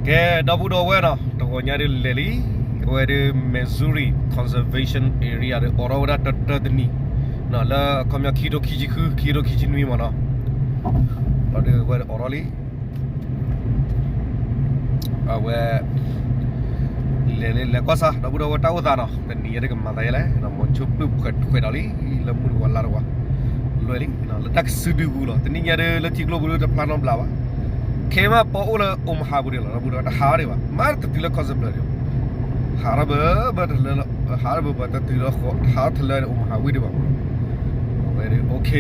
ကဲ ဒီပုၢ်ဒီဝဲၢ်နီၤ, တဂီၤညါဒုးလဲၤလံ, အဝဲဒုး Missouri Conservation Area ဒုး အိးထီၣ်ဝဲဒၣ်တၢတၢတနံၤ, လၢအခီပညီခံထိခံဆံဃု ခံထိခံဆံနွံမ့ၢ်နီၤ, ဒီးဒုးအဝဲဒုးအိးထီၣ်လံ အဝဲ လဲၤလၢလဲၤကွၢ်စၢ် ဒီပုၢ်ဒီဝဲၢ်တၢ်အိၣ်သးနီၤ, တနံၤညါဒုးကမၤသးယဲလဲၣ်, မီၤဆိပျုၢ်ဖှဲးတဃဲးဒီးလံ, လၢမုၢ်တဝီၤလါတဝီၤ, လွဲလံ, လၢတၢ်ကစုဒုပူၤလီၤ, တနံၤညါဒုးလၢထံကျိပူၤဒုးတဖျါနီတဘျီဘၣ်, ခဲမးပှၤအိၣ်လၢ Omaha ပူၤဒံးလီၤ, ဒီပုၢ်ဒီဝဲၢ်တဟးဒံးဘၣ်, မ့ၢ်တတုၤလၢ Casper ဒံးဘၣ်, ဟးထီၣ်ဘၣ်ဘၣ်တလၢလီၤ, ဟးထီၣ်ဘၣ်ဘၣ်တတုၤလၢ ဟးထီၣ်တလၢ Omaha ဝံၤဒံးဘၣ်, အဝဲဒုး OK,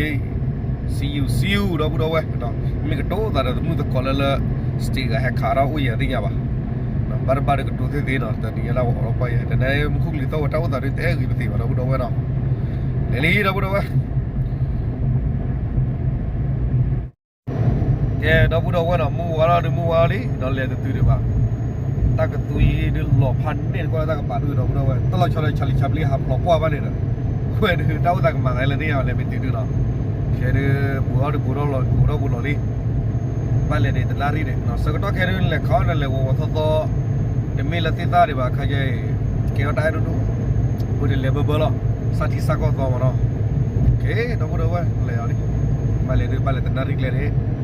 see you, see you ဒီပုၢ်ဒီဝဲၢ်, မ့ၢ်ကတိၤသးဒီးသမုၣ်သကိးလၢလၢ state ဂၤဟဲခးထီၣ်အိၣ်ယၤသ့ၣ်ညါဘၣ်, ဘၣ်တဘၣ်ဒုးကတိၤသ့သ့နီၤ, တနံၤညါလၢပအိးထီၣ်ပှၢ်ယဲ, တနံၤမူခိၣ်ကလံၤသီၣ်ဝဲတၢ်အိၣ်သးဒုးတအဲၣ်ဂ့ၤပသ့ၣ်ဘၣ် ဒီပုၢ်ဒီဝဲၢ်နီၤ, လဲၤလံ ဒီပုၢ်ဒီဝဲၢ် ကဲ ဒီပုၢ်ဒီဝဲၢ်နီၤ, မုၢ်ဝါလီၤဒုးမုၢ်ဝါလီၤလံ, ဒီးလဲၤတတုၤဒံးဘၣ်, တၢ်ကသွံဒုးလီၤဖးန့ၢ်တကွၢ်လၢတၢ်ကပၤဒုး ဒီပုၢ်ဒီဝဲၢ်, တၢ်လီၤဆီဒီး Charlie Chaplin ဟးဖျိးပှၢ်ဘၣ်န့ၣ်ဒီး, ဝဲဒုးတၢ်အိၣ်သးကမၤသးလၢန့ၣ် လဲၤမ့ၢ်တုၤဒုးနီၤ, ခဲဒုး ဘူးထီၣ်ဒုးဘူးထီၣ်ဘူးထီၣ်ဘူးလီၤလံ, ဘၣ်လဲၤန့ၣ်တနၣ်ရံၣ်န့ၣ် ဆၢကတီၢ်ခဲဒုးလဲၤခးအီၣ်န့ၣ် လဲၤဝီၤဝီၤသီသီ, တမ့ၢ်လၢသ့ၣ်သၣ်ဒံးဘၣ် ခါယဲအံၤ, ကဲထီၣ်တၢ်အဲၣ်ဒိၣ်ဒိၣ်, အဃိန့ၣ်လဲၤဘၢဘၢလီၤ, စၢ်ထံစၢ်ကီၢ်သီမ့ၢ်နီၤ, ကဲ ဒီပုၢ်ဒီဝဲၢ် လဲၤအီၤလံ, ဘၣ်လဲၤဒုးဘၣ်လဲၤတနၣ်ရံၣ်ကျဲန့ၣ်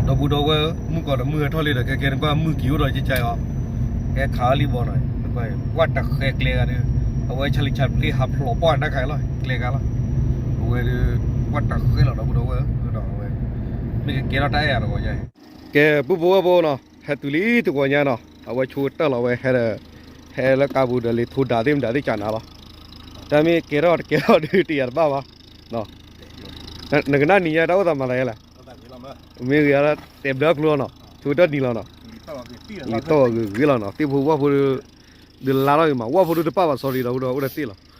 ဒီပုၢ်ဒီဝဲၢ် မုၢ်ကီးတမုၢ်ဟဲထီၣ်လံဒီး ခဲကဲနကွၢ်မုၢ်ကံၤအိၣ်ဒီးကကါအီၤ, ကဲခးအီၤလံဘီနီၤ, နကွၢ် ကွၢ်တဃဲကျဲဂၤဒုး, အဝဲ Charlie Chaplin ဟးဖျိးပှၢ်နၢ်ခါလီၤ ကျဲဂၤလီၤ, အဝဲဒုး ကွၢ်တဃဲလီၤ ဒီပုၢ်ဒီဝဲၢ်, ဝဲ မ့ၢ်ကကဲထီၣ်တၢ်အဲၣ်ယၤတဂီၤညါအံၤ, ကဲ ပုၢ်ဖိဝဲၢ်ဖိနီၤ, ဟဲတုၤလံတဂီၤညါနီၤ, အဝဲဆိကတၢၢ်လီၤဝဲဟဲဒီး, ဟဲလၢကါပူၤဒီးလံာ်ထိဒါသ့ၣ်မတၤသ့ၣ်ကနၤလီၤ, တၢ်မ့ၢ်ကဲထီၣ်တကဲထီၣ်ဒုးတယာ်တဘၣ်ဘၣ် နကနၣ်နံၤညါတၢ်အိၣ်သးမၤသးယဲလဲၣ်, မ့ၢ်ဂ့ၤအါ တဲဘျါကျိနီၤ, ဆိကတၢၢ်နံၤလီၤနီၤ, လံာ်တီၢ်ဂ့ၤဂ့ၤလီၤနီၤ, သ့ၣ်ဖိဝၣ်ဖိဒုး, ဒုးလါထီၣ်ဂ့ၤမး, ဝၣ်ဖိဒုးတပၣ်ဘၣ် sorry ဒီပုၢ်ဒီဝဲၢ် အိၣ်ဒီးသ့ၣ်လီၤ,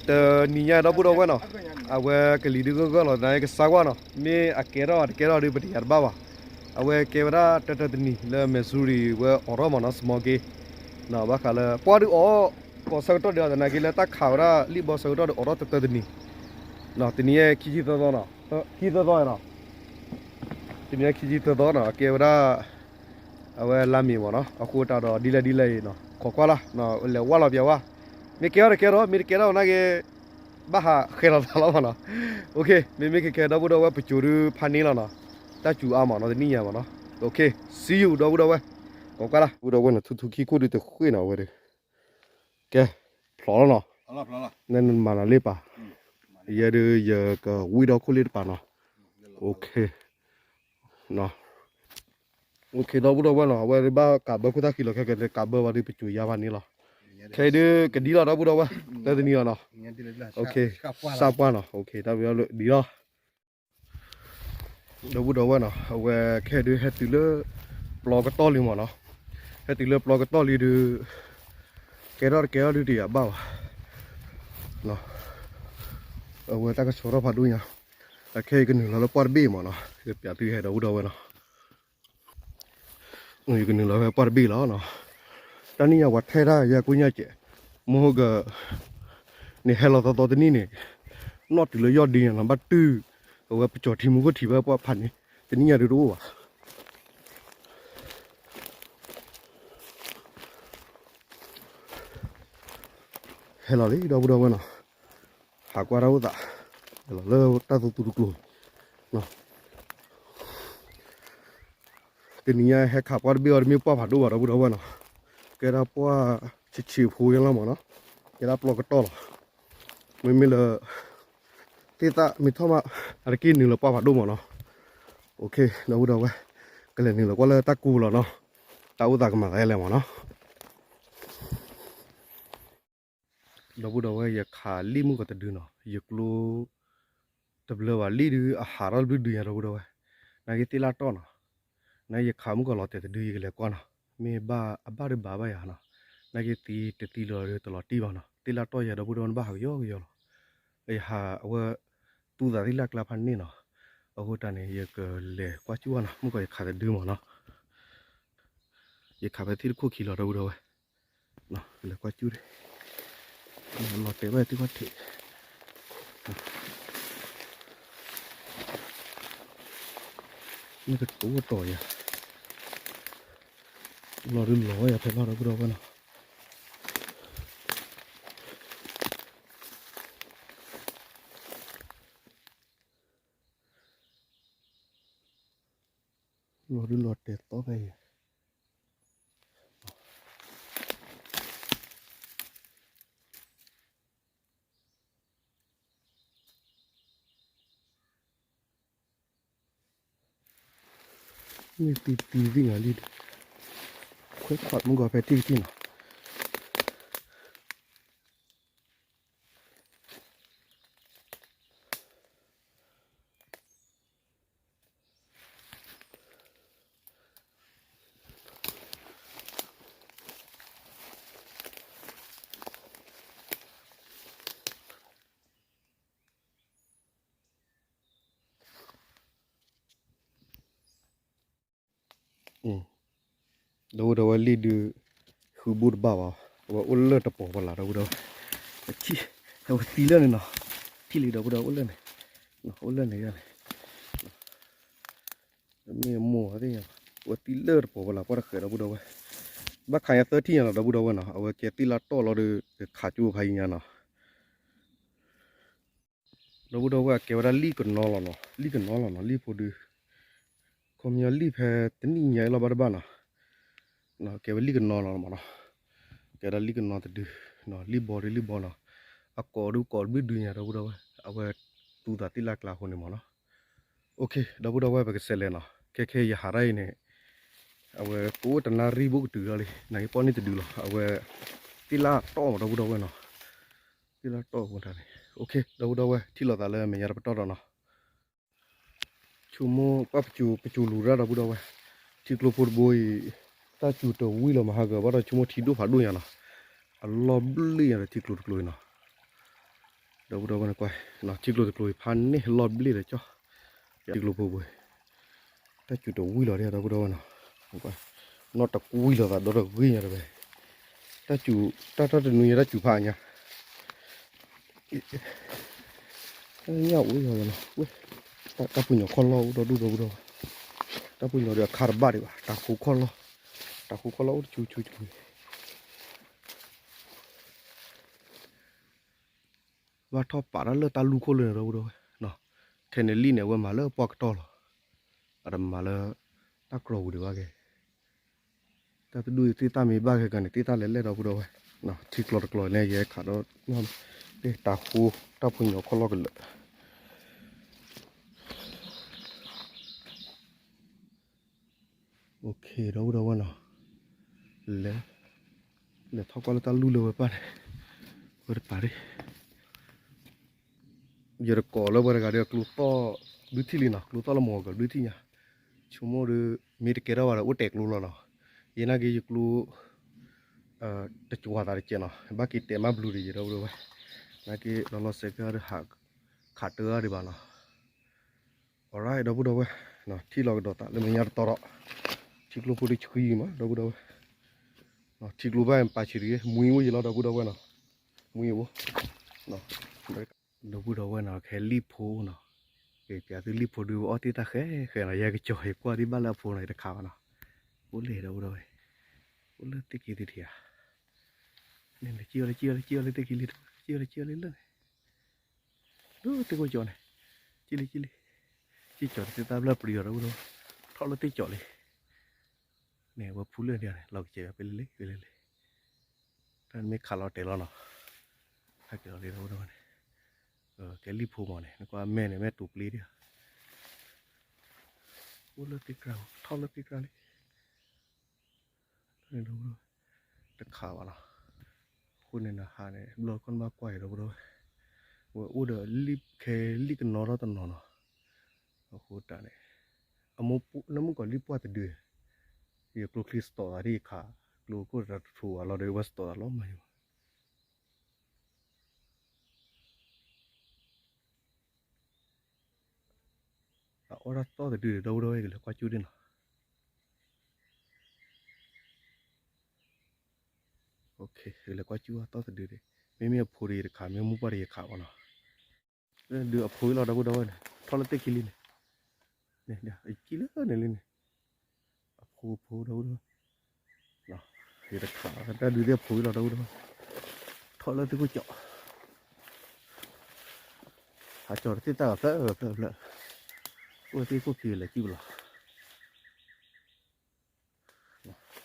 တနံၤညါဒီပုၢ်ဒီဝဲၢ်နီၤ, အဝဲကလံၤဒုးဂၢၢ်ဂၢၢ်လီၤ သနာ်က့ကစၢ်ကွၢ်နီၤ, မ့ၢ်အကဲထီၣ်တကဲထီၣ်ဒုးပတယာ်တဘၣ်ဘၣ်, အဝဲကဲဝဲဒၣ်တၢတၢတနံၤလၢ Missouri ဝဲအိးထီၣ်မးနီၤ small game, ဘၣ်ဃးလၢ ပှၢ်ဒုးအီၣ် ကိးဆၢကတီၢ်ဒံးအီၤ သနာ်က့လၢတၢ်ခးဝဲဒၣ်လံာ်ဘီဆၢကတီၢ်ဒုးအိးထီၣ်တၢတၢတနံၤ, တနံၤညါခံဆံသၢသီနီၤ, ခံသၢသီနီၤ, တနံၤညါခံဆံသၢသီနီၤ အကဲဝဲဒၣ် အဝဲလါမ့ၤမ့ၢ်နီၤ, အဃိတၢ်ဒီးဒ်လဲၣ်ဒ်လဲၣ်အံၤနီၤ ခိးကွၢ်လီၤ, လဲၤဝၢ်လီၤပျးဝၢ်, မ့ၢ်ကဲထီၣ်တကဲထီၣ် မ့ၢ်တကဲထီၣ်နာ်က့ ဘၣ်ဟးဃဲလီၤသးလီၤမ့ၢ်နီၤ, မ့မ့ၢ်ကဲကဲဒီပုၢ်ဒီဝဲၢ် ပစိၤဒုးဖးန့ၢ်လီၤနီၤ, တၢ်စူၤအါမးနီၤ တနံၣ်ညါမ့ၢ်နီၤ, see you ဒီပုၢ်ဒီဝဲၢ်, ကိးကွၢ်လီၤ ဒီပုၢ်ဒီဝဲၢ်နီၤ ထူထူခံခိၣ်ဒုးတဃ့ၢ်နီၤ အဝဲဒုး ကဲ ဖျိးလီၤနီၤ, နမၤနၤလ့ပာ်, ယဲဒုးယကဝံၣ်ဒီခိၣ်လ့တပၤနီၤ, OK, OK ဒီပုၢ်ဒီဝဲၢ်နီၤ အဝဲဒုးဘၣ်ကးဘၢခိၣ်သၣ်ခံလီၤ ခဲကဲကးဘၢဝဲဒုးပစိၤယါဘၣ်န့ၣ်လီၤ, ခဲဒုးကဒံလီၤဒီပုၢ်ဒီဝဲၢ်, တၢတနံၤလီၤနီၤ, စၢ်ပှၢ်နီၤ OK တၢ်ဝံၤဒ်လီၤ ဒီပုၢ်ဒီဝဲၢ်နီၤ အဝဲခဲဒုးဟဲတုၤလၢ ပျီကတီၢ်လံမ့ၢ်နီၤ, ဟဲတုၤလၢပျီကတီၢ်လံဒုး ကဲထီၣ်တကဲထီၣ်ဒုးတယာ်ဘၣ်ဘၣ်, အဝဲတၢ်ကဆှီထီၣ်ဖးဒိၣ်ညါ, အခဲအံၤကနုာ်လီၤလၢပှၢ်တဘ့ၣ်မ့ၢ်နီၤ ယပျးသုဟဲဒီပုၢ်ဒီဝဲၢ်နီၤ ယကနုာ်လီၤဖဲပှၢ်တဘ့ၣ်လီၤနီၤ, တၢ်နံၣ်ညါပှၤထဲတၢ်ယဲကိၣ်ညါကဲး, မဟိက န့ၣ်ဟဲလီၤသီသီတနံၣ်န့ၣ်, နီၣ်တုၤလၢယီၢ်ဒ့ညါနီၤ ဘၣ်တုၤ, အဝဲပကၠီၤထံမူခိၣ်ထံးဖဲပှၢ်ဖးန့ၣ်, တနံၣ်ညါဒုးတအိၣ်ဘၣ် ဟဲလီၤလံ ဒီပုၢ်ဒီဝဲၢ်နီၤ, ဟးကွၢ်တၢ်အိၣ်သး, ဟဲလီၤလၢတၢ်သူသူတကျိၤ, တနံၤညါဟဲခးပှၢ်တဘ့ၣ်အီၤတမ့ၢ်ပှၢ်ဖးဒိၣ်ဘၣ် ဒီပုၢ်ဒီဝဲၢ်နီၤ, ကဲဒၣ်ပှၢ်ဆံးဆံးဖိညါလီၤမ့ၢ်နီၤ, ကဲဒၣ်ပျီကတီၢ်လီၤ, မ့မ့ၢ်လၢ သ့ၣ်သၣ်မ့ၢ်ထီၣ်မး, အတက့ၢ်နုာ်လီၤပှၢ်ဖးဒိၣ်မ့ၢ်နီၤ, OK ဒီပုၢ်ဒီဝဲၢ်, ကလဲၤနုာ်လီၤကွၢ်လၢတၢ်ကူလီၤနီၤ, တၢ်အိၣ်သးကမၤသးလဲၣ်မ့ၢ်နီၤ ဒီပုၢ်ဒီဝဲၢ် ယခးလံာ်မုၢ်ကီးတဒုနီၤ, ယကျိ တဘျၢဘၣ်လံာ်ဒုး အဟးထီၣ်တဘျုးဒုးညါ ဒီပုၢ်ဒီဝဲၢ်, နာ်က့သ့ၣ်လၢတီၢ်နီၤ, နာ်က့ယခးမုၢ်ကီးလီၤတဲာ်တဒု ယကလဲၤကွၢ်နီၤ, မ့ၢ်ဘၣ်အဘၣ်ဒုးဘၣ်ဘၣ်ယၤနီၤ, နာ်က့သံတသံလီၤဒုးတလီၤတံၢ်ဘၣ်နီၤ, သ့ၣ်လၢတီၢ်ယၤ ဒီပုၢ်ဒီဝဲၢ် နဘၣ်ဟးကယီကယီလီၤ, ယဟးအဝဲ သူသးသ့ၣ်လၢအကျါဖးန့ၣ်နီၤ, အဃိတၢ်န့ၣ် ယကလဲၤကွၢ်စူၣ်ဘၣ်နီၤ, မုၢ်ကီးယခးတဒုမ့ၢ်နီၤ ယခးဖဲသ့ၣ်တခိၣ်ခံလီၤ ဒီပုၢ်ဒီဝဲၢ်, လဲၤကွၢ်စူၣ်ဒံး, လီၤတဲာ်ဘၣ်သ့ၣ်ကွၢ်ထံး, မ့ၢ်ကတိၤတီၤယၤ လီၤဒုးလီၤဝဲယၤဖဲလီၤ ဒီပုၢ်ဒီဝဲၢ်နီၤ. လီၤဒုးလီၤတဲာ်သီဖဲအံၤ မ့ၢ်သံသံသ့ၣ်ညါလံ, ခွဲးခွးမုၢ်ဂီၤဖဲထံၣ်ကထံၣ်နီၤ. ဒီပုၢ်ဒီဝဲၢ် လံၣ်ဒုး ဃုဘူၣ်တဘၣ်ဘၣ်, အဝဲအိၣ်လၢတပီၤပလၢ် ဒီပုၢ်ဒီဝဲၢ်, အဝဲသံလၢန့ၣ်နီၤ, ထံၣ်လံ ဒီပုၢ်ဒီဝဲၢ် အိၣ်လၢန့ၣ်, အိၣ်လၢန့ၣ်ယၤန့ၣ်, မ့ၢ်မိၢ်သ့ၣ်ညါ, အဝဲသံလၢတပီၤပလၢ် ပှၢ်တဃဲး ဒီပုၢ်ဒီဝဲၢ်, ဘၣ်ခးညါသၢထံၣ်ညါနီၤ ဒီပုၢ်ဒီဝဲၢ်နီၤ, အဝဲကဲသ့ၣ်လၢတီၢ်လီၤဒီး ခးကၠိဖးယံၤညါနီၤ. ဒီပုၢ်ဒီဝဲၢ် အကဲဝဲဒၣ်လံၣ်ကနီလီၤနီၤ, လံၣ်ကနီလီၤနီၤ, လံၣ်ဖိဒုး, ခီပညီလံၣ်ဖဲတနံၣ်ညါအလီၢ်ဘၣ်တဘၣ်နီၤ, ကဲဝဲလံၣ်ကနီလီၤမးနီၤ, ကဲဝဲဒၣ်လံၣ်ကနီတဒု, လံၣ်ဘီဒုးလံၣ်ဘီနီၤ, အကိးဒုးကိးတဘျုးဒုးညါ ဒီပုၢ်ဒီဝဲၢ်, အဝဲသူသးသ့ၣ်လၢကျါအဃိန့ၣ်မးနီၤ. အိၣ်ခ့ ဒီပုၢ်ဒီဝဲၢ် ပကစးလဲၤနီၤ, ခဲခဲယဟးတၢ်အံၤန့ၣ် အဝဲကအိၣ်တနၣ်ရံၣ်ဘူးကတုၤထီၣ်လံ, နာ်က့ပီၢ်န့ၣ်တဒုလီၤ, အဝဲသ့ၣ်လၢတီၢ်မး ဒီပုၢ်ဒီဝဲၢ်နီၤ, သ့ၣ်လၢတီၢ်မးတၢ်န့ၣ်, အိၣ်ခ့ ဒီပုၢ်ဒီဝဲၢ် ထံၣ်လိာ်သးလၢမဲာ်ညါတပတီၢ်ဒီးနီၤ. ဆိကမိၣ်ပှၢ်ပစူၤ ပစူၤလူၤရၣ် ဒီပုၢ်ဒီဝဲၢ်, ထံကျိဖိတဘိအံၤ တၢ်စူၤတဝံၣ်လီၤမး ဟးဂီၤဘၣ်ဒီး ဆိကမိၣ်ထံဒိၣ်ဖးဒိၣ်ညါနီၤ, အလီၢ်ဘျ့ညါဒီးထံကျိတကျိအံၤနီၤ. ဒီပုၢ်ဒီဝဲၢ်န့ၣ်ကွၢ်, ထံကျိတကျိအံၤဖးန့ၢ်လီၢ်ဘျ့ဒီးကၠီ, ထံကျိဖိဘိ, တၢ်စူၤတဝံၣ်လီၤဒၣ် ဒီပုၢ်ဒီဝဲၢ်နီၤ, နီၢ်တကွံလိာ်သးဒီတဂ့ၤညါတဝဲ, တၢ်စူၤ တၢ်တၢ်တနွံညါ တၢ်စူၤဖးညါ ညၣ်အိၣ်ယီၤနီၤ, တၢ်ပှၤညီခီၣ်လီၢ်အိၣ်ဒီဒူၣ် ဒီပုၢ်ဒီဝဲၢ်, တၢ်ပှၤညီဒီးအခါတဘၣ်ဒံးဘၣ်, တၢ်ဃိခီၣ်လီၢ်, တၢ်ဃိခီၣ်လီၢ်အိၣ်တဆူဆူဆူ ဘၣ်ထီၣ်ပာ်တၢ်လၢတၢ်လူၢ်ခိၣ်လၢန့ၣ် ဒီပုၢ်ဒီဝဲၢ်, ခဲန့ၣ်လံၣ်န့ၣ် အဝဲမၤလၢပှၢ်ကတီၢ်လီၤ, အတမၤလၢတၢ်ကြီပူၤဒံးဘၣ်က့ၤ တၢ်တဒူၣ်အံၤသ့ၣ်တၢ်မ့ၢ်ဘၣ်ခဲကန့ၣ် သ့ၣ်တၢ်လဲၤလဲၣ် ဒီပုၢ်ဒီဝဲၢ်, ထံကျိတကျိန့ၣ် ယဲခးဒီး တၢ်ဃိ တၢ်ပှၤညီခီၣ်လီၢ်ကလၢာ် OK ဒီပုၢ်ဒီဝဲၢ်နီၤ, လဲၤ လဲၤထီၣ်ကွၢ်လၢတၢ်လူၢ်လၢဝဲပၢ်န့ၣ်, ဝဲတပၤဒၣ် ယတကိးလၢပှၤတဂၤဒီး ကျိသီၣ်ဘျုးထံၣ်လံနီၤ, ကျိသီၣ်လၢမုၢ်ဂီၤကဘျုးထံၣ်ညါ, ဆိကမိၣ်ဒီး မ့ၢ်တကဲထီၣ်ဘၣ်ဒီး အိၣ်တဲာ်ကျိလီၤနီၤ, ယနာ်က့ၤယကျိ တကွၢ်သးတကဲးနီၤ, ဘၣ်က့ၤတဲာ်မးဘျုးဒီးယဲ ဒီပုၢ်ဒီဝဲၢ်, နာ်က့ၤလီၤလီၤဆဲးကဲဒီး ခးတၢ်ဒံးဘၣ်နီၤ, alright ဒီပုၢ်ဒီဝဲၢ်, ထံၣ်လီၤကဒီးသးလၢမဲာ်ညါတတီၤဒီး, ထံကျိဖိဒုးဆှံမး ဒီပုၢ်ဒီဝဲၢ်, ထံကျိဘၣ်ပာ်ဆံးတဂ့ၤ, မှံအိၣ်ယံၤလီၤ ဒီပုၢ်ဒီဝဲၢ်နီၤ, မှံအိၣ် ဒီပုၢ်ဒီဝဲၢ်နီၤ, ခဲလံၣ်ဖိနီၤ, ပျးသုလံၣ်ဖိဒုးအီၣ်တ့ၢ်တၢ်ဃဲဃဲနီၤ, ယဲကစီၤ ယကွၢ်ဒံးဘၣ်လၢအဖိနီၤ ယတခးဘၣ်နီၤ, အိၣ်လၢဒီပုၢ်ဒီဝဲၢ်, အိၣ်လၢသ့ၣ်က့ၤသ့ၣ်ထံဧါ, န့ၣ် ကံၣ်အီၤလၢ ကံၣ်အီၤလၢ ကံၣ်အီၤလၢသ့ၣ်က့ၤလံ, ကံၣ်အီၤလၢ ကံၣ်အီၤလၢလၢန့ၣ်, လၢသ့ၣ်ကိၢ်ကၠီန့ၣ်, ကံၣ်လံ ကံၣ်လံ, ကံၣ်ကၠီတသ့ၣ်သၣ်ဘျၢပျံၤအီၤ ဒီပုၢ်ဒီဝဲၢ်, ထီၣ်လၢသ့ၣ်ကၠီလံ, န့ၣ် အဝဲဖူလၢန့ၣ်န့ၣ် လီၤကစဲးဖဲလၢလၢ ဖဲလၢလၢ တၢ်မ့ၢ်ခးလီၤတဲာ်လီၤနီၤ, ဟဲက့ၤလီၤလံ ဒီပုၢ်ဒီဝဲၢ်န့ၣ်, ကဲလံၣ်ဖိမးန့ၣ် နကွၢ်မဲာ်န့ၣ် မဲာ်တူၤပျ့ဒံးဧါ, အိၣ်လၢသ့ၣ်ကြၢး ထီၣ်လၢသ့ၣ်ကြၢးလံ, တခးဘၣ်နီၤ, အဃိန့ၣ်နဟးန့ၣ် ဘျီခီနဘၣ်ကွၢ်အံၤ ဒီပုၢ်ဒီဝဲၢ်, ဝဲအိၣ်ဒီးလံၣ်ခဲလံၣ်ကနီထီၣ်တနီၤနီၤ, အဃိတၢ်န့ၣ်, အမိၢ်ပူ နမုၢ်ကီၤလံၣ်ပှၢ်တဒု, ယကျိချံစတီၤသးဒ်ယခး, ကျိခိၣ်တၢ်တထူၣ်ဘၣ်လီၤဒီး ဝဲစတီၤသးလီၤမးယၤ အအိၣ်ဒၣ်သီၣ်တဒုဒီး ဒီပုၢ်ဒီဝဲၢ် ကလဲၤကွၢ်ကၠူဒ်နီၤ, ကလဲၤကွၢ်ကၠူအသီၣ်တဒုဒီး, မ့မ့ၢ်အဖိဒီးယတခး, မ့ၢ်မိၢ်ပှၢ်ဒီးယခးဘၣ်နီၤ, ဒုးအဖိလီၤ ဒီပုၢ်ဒီဝဲၢ်န့ၣ် ထီၣ်လၢသ့ၣ်ခံလံန့ၣ်, ကံၣ်လၢန့ၣ်လံန့ၣ်, အဖိဖိ ဒီပုၢ်ဒီဝဲၢ်, က့ၤတခးတၢ်ဒုးသ့ၣ်ဖိလီၤ ဒီပုၢ်ဒီဝဲၢ်, ထီၣ်လၢသ့ၣ်ခိၣ်ကၠီ, ဟးကၠီတသ့ၣ်တၢ်ဂၤဖျၢၣ်ဖျၢၣ်ဖျၢၣ်, အိၣ်သ့ၣ်ခိၣ်ခံလဲၤကံၣ်ပလီၤ,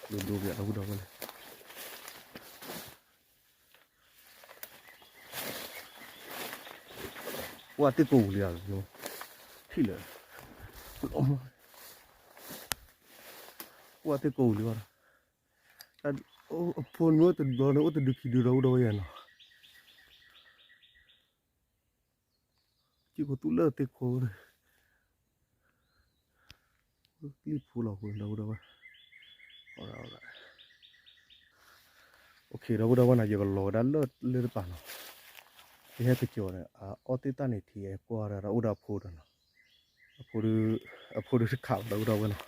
ဒိဒိပယီၤ ဒီပုၢ်ဒီဝဲၢ်လၢ ကွၢ်သ့ၣ်ကိးပူၤလံဧါ, ထံၣ်လၢ, ကွၢ်သ့ၣ်ကိးပူၤလံဘၣ်ဒီး, အဖိနမ့ၢ်အိၣ်တဘျီန့ၣ် အိၣ်တဒုခံဒု ဒီပုၢ်ဒီဝဲၢ်ယၤနီၤ, ကံၣ်ဖိသူၣ်လၢသ့ၣ်ခိၣ်, ကံၣ်ဖိလီၤဖိ ဒီပုၢ်ဒီဝဲၢ်, ဒီပုၢ်ဒီဝဲၢ်နီၤ ယကလီၤဝဲဒၣ်လၢလၢတပၤနီၤ, ယဟဲကစၢၤန့ၣ် အအီၣ်သ့ၣ်တၢ်န့ၣ်ထံၣ် ကွၢ်ဒၣ်ဒီးအိၣ်ဒီးအဖိဒီးနီၤ, အဖိဒုး, အဖိဒုးတခးဘၣ် ဒီပုၢ်ဒီဝဲၢ်နီၤ,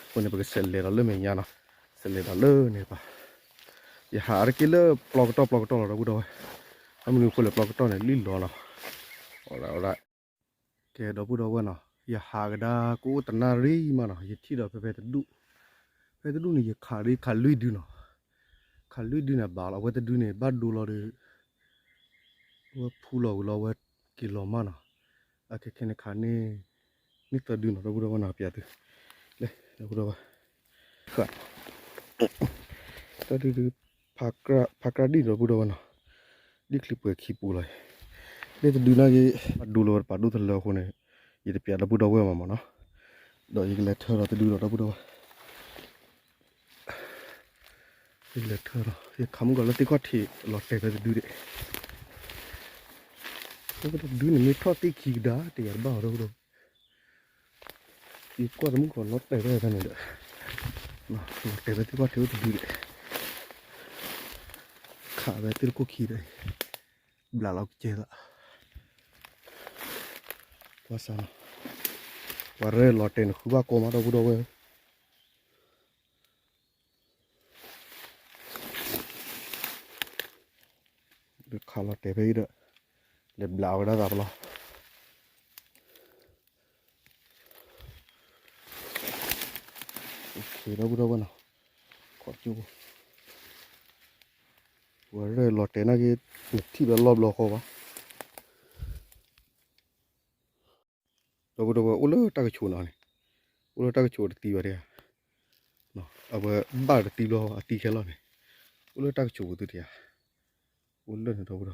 အဃိန့ၣ် ပကဆဲးလဲၤဒီးလၢမဲာ်ညါနီၤ, ဆဲးလဲၤဒီးလၢန့ၣ်တပၤ, ယဟးအါတက့ၢ်လၢပျီကတီၢ်ပျီကတီၢ်လီၤ ဒီပုၢ်ဒီဝဲၢ်, အမနုၤအဃိလဲၣ် ပျီကတီၢ်န့ၣ် လံၣ်လီၤနီၤ, အဝဲဒၣ် ကဲ ဒီပုၢ်ဒီဝဲၢ်နီၤ, ယဟးကဒါကအိၣ်တနၣ်ရံၣ်မးနီၤ, ယထံၣ်ဒီးဖဲဖဲတဒူၣ်, ဖဲတဒူၣ်န့ၣ် ယခးဒ်ခးလွံၢ်ဒုနီၤ, ခးလွံၢ်ဒုန့ၣ်ဘၣ်လီၤ, အဝဲတဒုန့ၣ် ဘၣ်ဒိလီၤဒီး, အဝဲဖူလီၤဝံၤလီၤ အဝဲက့ၤလီၤမးနီၤ, အခဲခဲန့ၣ်ခးန့ၢ်, န့ၢ်သၢဒုနီၤ ဒီပုၢ်ဒီဝဲၢ်နီၤ, ပျးသု, လဲၤ ဒီပုၢ်ဒီဝဲၢ် တၢ်ဒုးဒုး, ဖးကြၢ်ဒံၣ် ဒီပုၢ်ဒီဝဲၢ်နီၤ, ဒ်ချံပှဲၤခံပူၤလီၤ, လၢတဒုနာ်က့, အဒိလီၤဝဲတပာ်ဒိၣ်တလၢအဃိန့ၣ်, ယတပျး ဒီပုၢ်ဒီဝဲၢ်မးမးနီၤ, ဒီးယကလဲၤထၢဒီးတဒုဒီး ဒီပုၢ်ဒီဝဲၢ် ယလဲၤထၢဒီး ယခးမုၢ်ကီၤလၢသ့ၣ်ခီၣ်ထံးလီၤတဲာ်ဖဲတဒုဒံး, တဒုန့ၣ်မ့ၢ်ထီၣ်သ့ၣ်ခံကဒါ တယၤတဘၣ်အီၤဒီး, ယကွၢ်သမုၢ်ကီၤလီၤတဲာ်ဖဲတန့ၣ်ဒီး, လီၤတဲာ်ဖဲသ့ၣ်ခီၣ်ထံးအိၣ်တဒုဒံး, ခးဖဲသ့ၣ်တခိၣ်ခံဒီး, ဘျးလီၤကစဲသး, ကွၢ်စၢ်နီၤ, ပှၤရဲၣ်လီၤတဲာ်န့ၣ်ဃုဘၣ်ကိးမး ဒီပုၢ်ဒီဝဲၢ် ခးလီၤတဲာ်ဖဲအံၤဒီး, လဲၤဘျးဝဲဒၣ်သးပလီၢ်, ဒီပုၢ်ဒီဝဲၢ်နီၤ, ပှၤရဲၣ်လီၤတဲာ်နာ်က့, နထံၣ်ဖဲလီၢ်ဘျီဃီဘၣ် ဒီပုၢ်ဒီဝဲၢ် အိၣ်လၢတၢ်ကဆိးနီၤန့ၣ်, အိၣ်လၢတၢ်ကဆိးတသံဘၣ်ဒံးဧါ, အဝဲဘၣ်တသံဘျီ အသံခဲလီၤန့ၣ်, အိၣ်လၢတၢ်ကဆိးပူၤသုတယၤ, အိၣ်လၢန့ၣ် ဒီပုၢ်ဒီဝဲၢ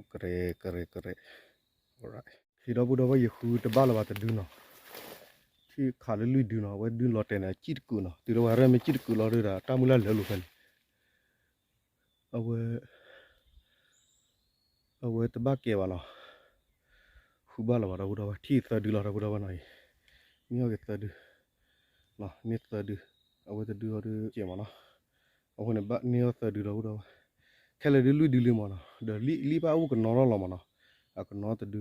်, ကရဲကရဲကရဲ, ဒီပုၢ်ဒီဝဲၢ် ယဃုတဘၣ်လၢၤဘၣ်တဒုနီၤ, ထံၣ်ခးလၢလွံၢ်ဒုနီၤ, အဝဲဒုလီၤတဲာ်န့ၣ် အစံၣ်တကုာ်နီၤ, တုၤလၢပှၤရဲၣ်မ့ၢ်စံၣ်တကုာ်လီၤဒီး တၢ်မုၢ်လၢ်လၢာ်လိာ်ဖဲန့ၣ် အဝဲ, အဝဲတဘၣ်ကဲဘၣ်နီၤ, ဃုဘၣ်လၢၤဘၣ် ဒီပုၢ်ဒီဝဲၢ်, ထံၣ်သၢဒုလီၤ ဒီပုၢ်ဒီဝဲၢ်နီၤအံၤ, မ့ၢ်အီၣ်က့ၤသၢဒု, န့ၢ်သၢဒု, အဝဲတဒုအီၤဒုကဲမးနီၤ, အဃိန့ၣ် ဘၣ်န့ၢ်အီၣ်သၢဒု ဒီပုၢ်ဒီဝဲၢ်, ခဲလၢာ်ဒုလွံၢ်ဒုလံမးနီၤ, ဒီးလံၣ်ဘၣ်အိၣ်ကနီၤထီၣ်လီၤမးနီၤ, အကနီၤတဒု,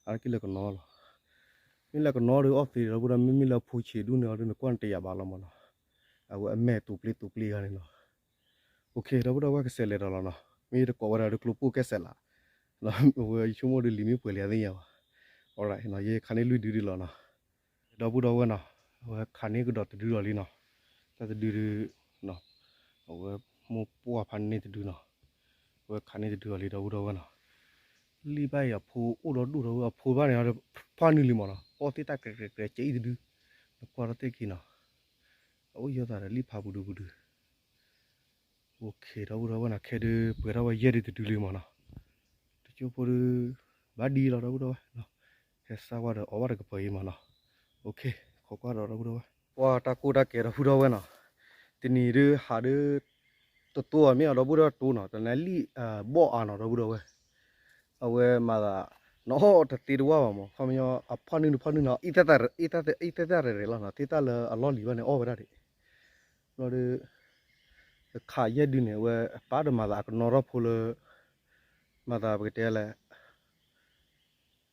အါတက့ၢ်လၢကနီၤလီၤ, မ့ၢ်လၢကနီၤဒီးအီၣ်သ့ ဒီပုၢ်ဒီဝဲၢ်, မ့မ့ၢ်လၢအဖိဆံးဒူၣ်န့ၣ်အီၤဒုန့ၣ် ကွၢ်န့ၣ်တယာ်ဘၣ်လီၤမးနီၤ, အဝဲအမဲာ်တူာ်ပျ့တူာ်ပျ့ဂၤန့ၣ်လီၤ. အိၣ်ခ့ ဒီပုၢ်ဒီဝဲၢ် ကဆဲးလဲၤဒီးလီၤနီၤ, မ့ၢ်တကိးဝဲဒၣ်ဒီးကျိပိၢ်ကဲစဲးလး, အဝဲယဆိကမိၣ်ဒီးလံာ်မ့ၢ်ပှဲၤလံအသ့ၣ်ညါဘၣ်, ယခးန့ၢ်လွံၢ်ဒုဒ်လီၤနီၤ, ဒီပုၢ်ဒီဝဲၢ်နီၤ, အဝဲခးန့ၢ်ကဒီးတဒုလီၤလံနီၤ, တၢ်တဒုဒု အဝဲမိၢ်ပှၢ်ဖးန့ၢ်တဒုနီၤ, အဝဲခးန့ၢ်တဒုလီၤလံ ဒီပုၢ်ဒီဝဲၢ်နီၤ, လံာ်ဘၣ်အံၤအဖိအိၣ်ဒီဒူၣ်ဒီး အဖိဘၣ်န့ၣ် ဖးနုာ်လံမးနီၤ, အီၣ်သ့ၣ်တၢ်ကြဲးကြဲးကြဲးအံၤတဒု, နကွၢ်ထီၣ်သ့ၣ်ခံနီၤ, အအိၣ်ယီၤသးဒီးလံာ်ဖးပူၤဒုပူၤဒု အိၣ်ခ့ ဒီပုၢ်ဒီဝဲၢ်နီၤ, ခဲဒုးပှဲၤထီၣ်ဝဲယဲၢ်ဒုတဒုလံမးနီၤ, တကၠိဖိဒု ဘၣ်ဒ်လီၤ ဒီပုၢ်ဒီဝဲၢ်, ဟဲစၢ်ဝဲဒီးအီၣ်ဘၣ်တကပၤအံၤမးနီၤ, အိၣ်ခ့ ခိးကွၢ်ဒီး ဒီပုၢ်ဒီဝဲၢ်, ကွၢ်တၢ်ကိၢ်တၢ်ကဲ ဒီပုၢ်ဒီဝဲၢ်နီၤ, တနံၤဒုးဟးဒုး တတိၤအမ့ၢ်အီၤ ဒီပုၢ်ဒီဝဲၢ်တိၤနီၤ, တနၤလံာ်ဘီၣ်အါနီၤ ဒီပုၢ်ဒီဝဲၢ် အဝဲမၤသး နအီၣ်တသ့တဝၢ်ဘၣ်မး, ခီပညီ အဖးနုာ်တဖးနုာ်နီၤ, အံသ့ၣ်သၣ်ရဲၣ်ရဲၣ်လီၤနီၤ, သ့ၣ်သၣ်လၢအလီၢ်လံၤဘၣ်န့ၣ် အီၣ်ဝဲဒၣ်ဒံး, ဘျီဒီး ခးယဲၢ်ဒုန့ၣ် အဝဲပၢ်ဒီးမၤသးအကနီထီၣ်ဖိလၢ မၤသးပကတဲလဲၣ်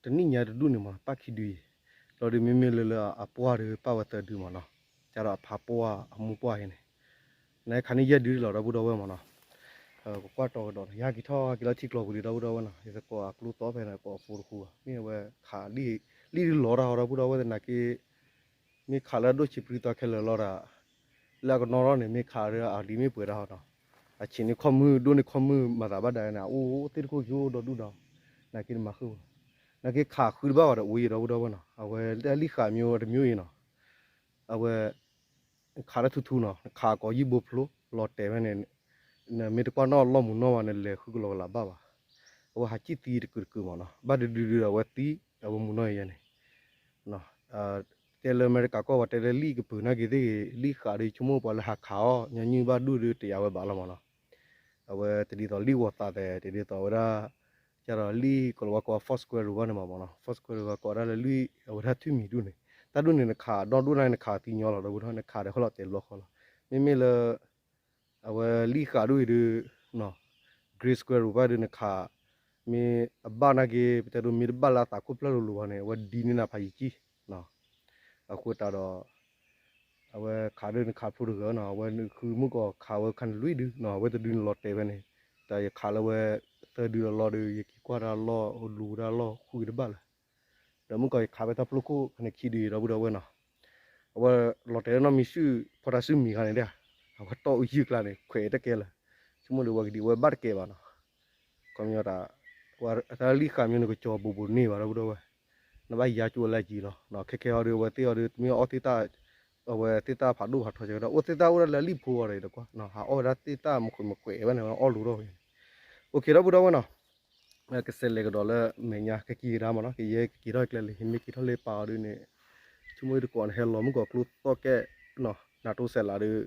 တနံၣ်ညါတဒူၣ်န့ၣ်မး ပၢ်ခံဒုအံၤ, ဘျီဒီးမ့မ့ၢ်လၢလၢအပှၢ်ဒီးပၢ်ဝဲသၢဒုမးနီၤ, ကဒီးအဖးပှၢ်အမိၢ်ပှၢ်အံၤန့ၣ်, နခးန့ၢ်ယဲၢ်ဒုလီၤ ဒီပုၢ်ဒီဝဲၢ်မးနီၤ, ကကွၢ်တီကဒီးနီၤ, ယဟဲက့ၤထီၣ်က့ၤလီၤထံကျိပူၤလံ ဒီပုၢ်ဒီဝဲၢ်နီၤ, ယသကိးအကျိသီဖဲန့ၣ် ကိးအဖိတဃူဘၣ်, မ့ၢ်အဝဲခးလံာ်ဒုးလီၤတၢ်ဟီ ဒီပုၢ်ဒီဝဲၢ်သနာ်က့ မ့ၢ်ခးလၢအဒိၣ်ဆံးပြံသီခဲလၢာ်လီၤဒၣ်, လၢအကနီၣ်ထီၣ်န့ၣ် မ့ၢ်ခးဒီးအလံၤမ့ၢ်ပှဲၤတၢ်ဟီနီၤ, အဆံးန့ၢ်ခီၣ်မုၢ် ဒိၣ်န့ၢ်ခီၣ်မုၢ် မၤသးဘၣ်ဒၣ်န့ၣ် အအိၣ်သ့ၣ်တခိၣ်ကအိၣ်ဒီဒူၣ်ဒီး, နာ်က့တမၤဃုာ်ဘၣ်, နာ်က့ခးဃုတဘၣ်ဘၣ်ဒီးအိၣ်ယံၤဒီပုၢ်ဒီဝဲၢ်နီၤ, အဝဲတၢ်လံၣ်ဃာ်မ့ၢ်တမံၤအံၤနီၤ, အဝဲ နခးတၢ်ထူထူနီၤ, နခးကိးယံၢ်ဘိဖျိ လီၤတဲာ်ဝဲန့ၣ်, နမ့ၢ်တကွၢ်နီၣ်လီၢ်မုၢ်နီၢ်ဘၣ် နလဲၤဃုကလီကလးဘၣ်ဘၣ်. အဝဲဟးကံၣ်သံတကုာ်တကုာ်မးနီၤ, ဘၣ်တဒုဒုဒီးအဝဲသံ, အဝဲမုၢ်နီၢ်ယဲန့ၣ်, တဲလၢအမဲရကၤကီၢ် ပှၤတဲလၢလံၣ်ကပၢၤနာ်က့သ့ၣ်ဂ့ၤ လံၣ်ဃာ်ဒီးဆိကမိၣ်ပှၤလၢဟးခးအီၤ ညီနုၢ်ဘၣ်ဒူၣ်ဒီးတယာ်ဝဲဘၣ်လီၤမးနီၤ. အဝဲတဒ်သိးလံၣ်ဂီၤသးသဲး တဒ်သိးဝဲဒၣ် ကဒီးလံၣ်ကလီဝါကိး first grade ဘၣ်န့ၣ်မးမးနီၤ, first grade ဘၣ်ကိးဒၣ်လၢလံၣ် အဝဲဒၣ်ထွံၣ်မံၤဒူၣ်န့ၣ်, တၢ်ဒူၣ်န့ၣ်နခးဒီဒူၣ်န့ၣ် နခးသံညီလီၤ ဒီပုၢ်ဒီဝဲၢ် နခးဒီးဟီၣ်လီၤတဲာ်ဘျီဃီလီၤ. မ့မ့ၢ်လၢ အဝဲလံၣ်ဃာ်ဒူၣ်အံၤဒီး grade square root ဘၣ်ဒီးနခး မ့ၢ်အဘၣ်နာ်က့ ပတဲဒိးမ့ၢ်တဘၣ်လၢအသးခိၣ်ဖျၢၣ်လိၤလိၤဘၣ်န့ၣ် အဝဲဒ်န့ၢ်နၤဖးယံၤကံၣ်, အဃိသတးဒီး အဝဲခးဒီးနခးဖျိတဂၤနီၤ, အဝဲနဃုမုၢ်ကီးခးဝဲခါန့ၣ်လွံၢ်ဒုနီၤ, အဝဲတဒုန့ၣ်လီၤတဲာ်ဝဲန့ၣ်, တၢ်ယခးလၢဝဲသၢဒုလီၤလီၤဒီး ယက့ၤကွၢ်တၢ်လီၢ် လူၤတၢ်လီၢ်ဃုတဘၣ်လၢၤ ဒီးမုၢ်ကီးယခးဖဲတၢ်ပျိခိၣ်ခါန့ၣ်ခံဒုအံၤ ဒီပုၢ်ဒီဝဲၢ်နီၤ, အဝဲလီၤတဲာ်လၢနီၢ်မံၤစုၣ် ဖီတၢ်စုမံၤခါန့ၣ်ဒၣ်, အဝဲတီၢ်အုၣ်ယုၢ်ကျါန့ၣ် ခွဲးတကဲလၢၤ, ဆိကမိၣ်ဒီးဝဲကဒံးဝဲဘၣ်တကဲဘၣ်နီၤ, ခီပညီတၢ် တၢ်လံၣ်ဃာ်မ့ၢ်နကစီၤဘိးဘိးန့ၢ်ဘၣ် ဒီပုၢ်ဒီဝဲၢ်, နဘၣ်ယါကၠိလၢယံၤလီၤ, ခဲခဲအံၤဒီးအဝဲသ့ၣ်အံၤဒီး တမ့ၢ်အီၣ်သ့ၣ်တၢ် အဝဲသ့ၣ်တၢ်ဖးဒိၣ်ဖးထီကဲဒီး အိၣ်သ့ၣ်တၢ်အိၣ်ဒၣ်လၢလံၣ်ဖိအီၤဒီးတကွၢ်, ဟးအီၣ်ဝဲဒၣ်သ့ၣ်တၢ်မုၢ်ခွဲးမုၢ်ခွဲးဝဲန့ၣ် အီၣ်လိၤထီၣ်ဝဲန့ၣ်, အိၣ်ခ့ ဒီပုၢ်ဒီဝဲၢ်နီၤ ကစဲးလဲၤကဒီးလၢမဲာ်ညါ ကက့ၤကဒါမးနီၤ, ကယဲၢ်ကက့ၤထီၣ်ကျဲလၢ ယမ့ၢ်က့ၤထီၣ်လၢပာ်အီၤဒုန့ၣ်, ဆိကမိၣ်တကိးန့ၣ် ဟဲလီၤမုၢ်ကီးကျိသီၣ်ကဲနီၤ, နၤတိစဲးလးဒီး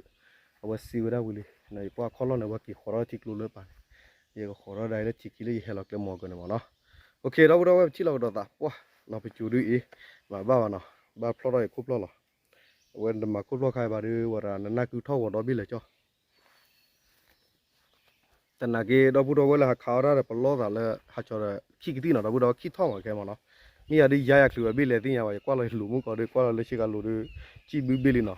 အဝဲစံးဝဲဒၣ်ဝံၤလံ, ယကွၢ်ခီၣ်လီၢ်န့ၣ် အဝဲက့ၤဃီၤထီၣ်ထံကျိလၢပာ်န့ၣ်, ယကဃီၤထီၣ်ဒၣ်လၢထံခံလၢယဟဲလီၤကျဲမီၤကန့ၣ်မးနီၤ, အိၣ်ခ့ ဒီပုၢ်ဒီဝဲၢ် ပထံၣ်လီၤကဒီးသးပှၢ်နီၤ, ပစိၤဒုအံၤ မၤဘၣ်ဘၣ်နီၤ, ဘၣ်ဖျီၣ်ထီၣ်ယခိၣ်ဖျီၣ်လီၤ, အဝဲနတမၤခိၣ်ဖျီၣ်ခါအံၤဘၣ်ဒီး ဝဲဒၣ်နနၢ်ကုထီၣ်ဂီၤဒီဘ့ၣ်လၢာ်ကၠီ သနာ်က့ ဒီပုၢ်ဒီဝဲၢ်လၢဟးခးအီၣ်တၢ်ဒီး ပလီၢ်သးလၢဟးကၠီဒီး ခံကသံၣ်နီၤ ဒီပုၢ်ဒီဝဲၢ် ခံထီၣ်မးခဲမးနီၤ, မ့ၢ်ယၤဒုးယါယၤချုးဝဲဘ့ၣ်လဲၣ်သ့ၣ်ညါဘၣ်, ယကွၢ်လီၤယလူၤမုၢ်ကီးဒီး ကွၢ်လီၤလၢဆ့ကၤလိၤဒီး ကံၣ်ဘုဘ့ၣ်လံနီၤ,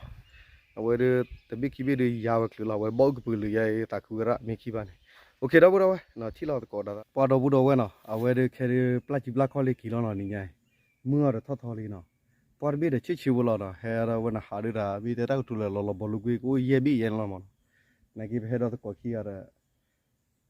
အဝဲဒီး တဘ့ၣ်ခံဘ့ၣ်ဒီးယါဝဲချုးလီၤ, အဝဲဘီၣ်အုၣ်ကပုာ်လုာ်ယါအံၤ သးခုဝဲဒၣ်မ့ၢ်ခံဘၣ်န့ၣ်, အိၣ်ခ့ ဒီပုၢ်ဒီဝဲၢ်နီၤ, ထံၣ်လီၤသကိးဒၣ် ပှၤဒီပုၢ်ဒီဝဲၢ်နီၤ, အဝဲဒီးခဲဒုးပျၢ်စုပျၢ်ခီၣ်လံက့ၤလီၤနီၤ နံၤညါအံၤ, မုၢ်အီၤဒီးထီၣ်ထီလံနီၤ, ပှၢ်တဘ့ၣ်ဒီးဆ့ၣ်ဆ့ၣ်ဖိလီၤနီၤ, ဟဲဒီးဝဲနဟးဒုးတၢ် မ့ၢ်တဲတၢ်ကတိၤလၢ လီၤလီၤဘီလိကွ့ ကအိၣ်ယဲၢ်ဘ့ၣ်ယဲၢ်န့ၣ်လီၤမးနီၤ, နာ်က့ပဟဲဒီးသကိးခံဂၤဒီး